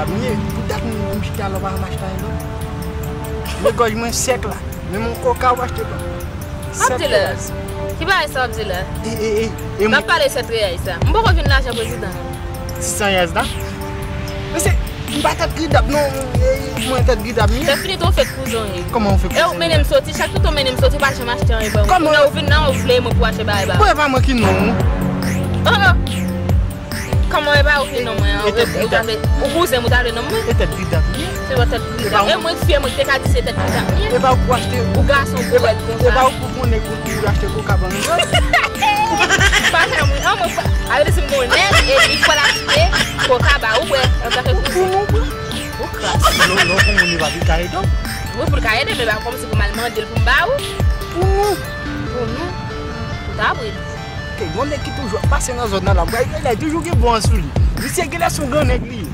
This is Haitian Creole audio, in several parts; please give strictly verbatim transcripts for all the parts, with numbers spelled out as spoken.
M ye, pou dat m, m chita la, w pa janm achte anyen non. Men gòj mwen sèk la. Men m koka w achte pa. W ap di la? Ki bagay sa w ap di la? E, e, e, e, m ap pale sèt reyèl sa. M poko jwenn lajan prezidan. Sis san reyèl la? Mesye, m pa tèt gridap non. E, mwen tèt gridap m ye. Lè fini tou w fèk kouzen w ye. Kòman w fèk kouzen? E ou mennen m soti, chak tout ou mennen m soti, w pa janm achte anyen ban mwen. Kòman? Kounye a ou vin nan, ou vle mwen pou achte bagay ba ou. Bon, e pa mwen ki non ou. Oh, oh. Kòman e pa ou ki non mwen an? Ou, ou, ou kouzen m, ou ta vle non mwen? E tèt gridap m ye. Se yon tèt gridap. E mwen k fyè, mwen ki te ka di se tèt gridap m ye. E pa ou pou achte. Ou gason pou rèd konsa. E pa ou pou konnen pou, pou achte koka ban mwen. Pa janm wi. An mwen pa. A vle di si m gon nèg e li pral achte koka ba ou bwè antanke kouzen. Pou nou bwè. Ou kras. Lè, lè w pou moun li pa ka ede w. Wi, pou l ka ede, men pa kòmsi pou m al mande l pou m ba ou. Pou nou. Pou nou. Ou ta bwè. Te gon nèg ki toujou ap pase nan zòn nan la. Bwè, li toujou gen bon sou li. Misye genlè se yon gran nèg li ye.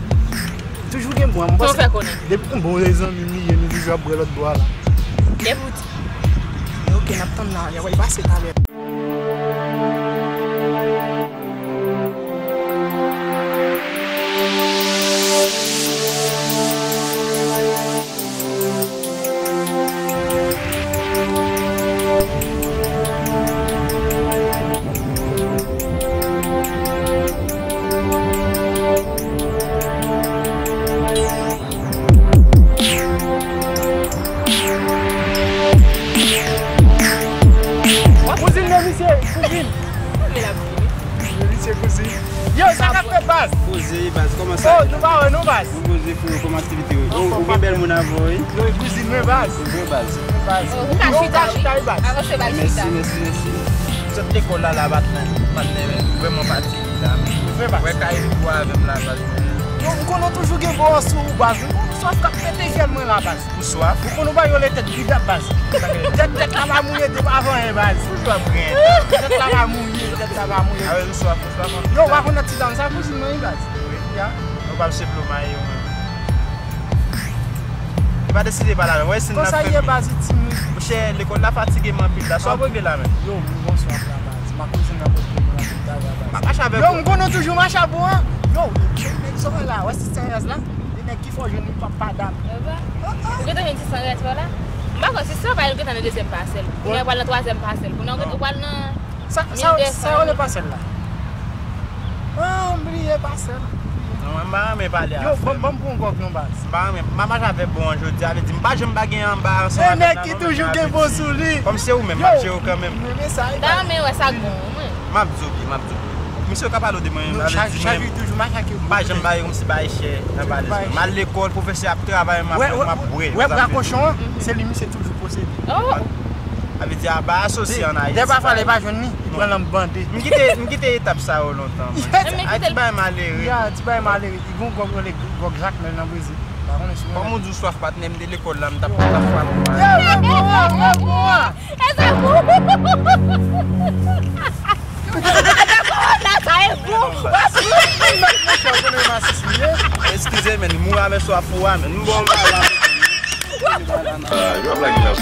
Toujou gen bon. Mwen panse depi yon bon zanmi m li ye, nou toujou ap bwè lòt bò a la. Depi w di. Men oke, n ap tann la, y ap pase talè. Kouzin, men misye, kouzin. Men misye, kouzin. Yo, sa k ap fèt, baz? Poze, baz, kòman sa? Oh, nou pa wè, non, baz? Poze, freo, kòman aktivite yo? Ou, ou gen bèl moun avè w, wi. Yo, kouzin mwen, baz. Se vre, baz. Baz. Ou ka chita, wi. Avanse, baz, chita. Mèsi, mèsi, mèsi. Sot lekòl la, la, patnè, patnè, vrèman fatige, la. Vre, baz. Wè, kay ou avè m la, baz. Yo, m konnen w toujou gen bon sou ou, baz. Ou swaf k ap pete jèl mwen la, baz. Ou swaf? Ou konn ou pa yo le tèt gridap, baz. Tèt, tèt la pa mouye depi avan, baz. Ou swaf, grenn. Tèt la pa mouye, tèt la pa mouye. Awe, ou swaf, ou swaf anpil. Yo, ou pa konn ti dam sa, kouzin mwen, baz. Wi. Ya. Ou pa m se plo maye, ou menm. Li pa deside pale avè m. Wè, si n ap fè. Konsa ye, baz, li timid. Monchè, lekòl la fatige m anpil la. Sa w ap regle la menm? Yo, m gon swaf la, baz. M ap kouzin nan kote m la, tout bagay, baz. M ap mache avèk ou. Yo, m konnen w toujou mache avè w, an. Yo, yo, nèg zòrèy la. Wè, si se rès la. Li nèg ki fè w jwenn li p ap pa dam. Ou gentan jwenn ti san rès la? M pa kwè se sa, paske nou gentan nan dezyèm pasèl. Kounye a pral nan twazyèm pasèl. Kounye a ou pral nan sa, sa, sa yo rele pasèl la? Ah, m bliye pasèl. Non, mwen m pa renmen pale afè. Yo, ban m, ban m pran yon gòg non, baz. M pa renmen. M pa mache avè bon an jodi a, vle di m pa janm pa gen anba ansanm avè l la non. E nèg ki toujou gen bon sou li. Kòm se ou menm, m ap jere w kanmenm. M renmen sa, wi, baz. M ta renmen wè sa gon, mwen. M ap di w byen, m ap di w. Misye ka pale w de mwen menm, sa vle di mwen, m pa janm bay kòmsi bay chè nan valiz mwen. M al lekòl, pwofesè ap travay, m ap, m ap bwè. Wè bra kochon an, se li misye toujou posede. Oh! Sa vle di a pa asosye an Ayiti. Dè pafwa lè pa jwenn li, li pran nan bande. M kite, m kite etap sa yo lontan, mwen. Ay, ti bagay malere. Ya, ti bagay malere. Li gon gòg rele gòg Jakmèl nan Brezil. Pa konnen si w konnen. Kòm ou di w swaf patnè, m te lekòl la, m t ap, t ap frape w. Yo, reponn an, reponn an. E se pou. Dakò, la sa e bon. Monchè, ou konnen masis li ye? Eskize, men, m ou avè swaf ou a, men, m bon, m pa la. Ah, yo ap lage la.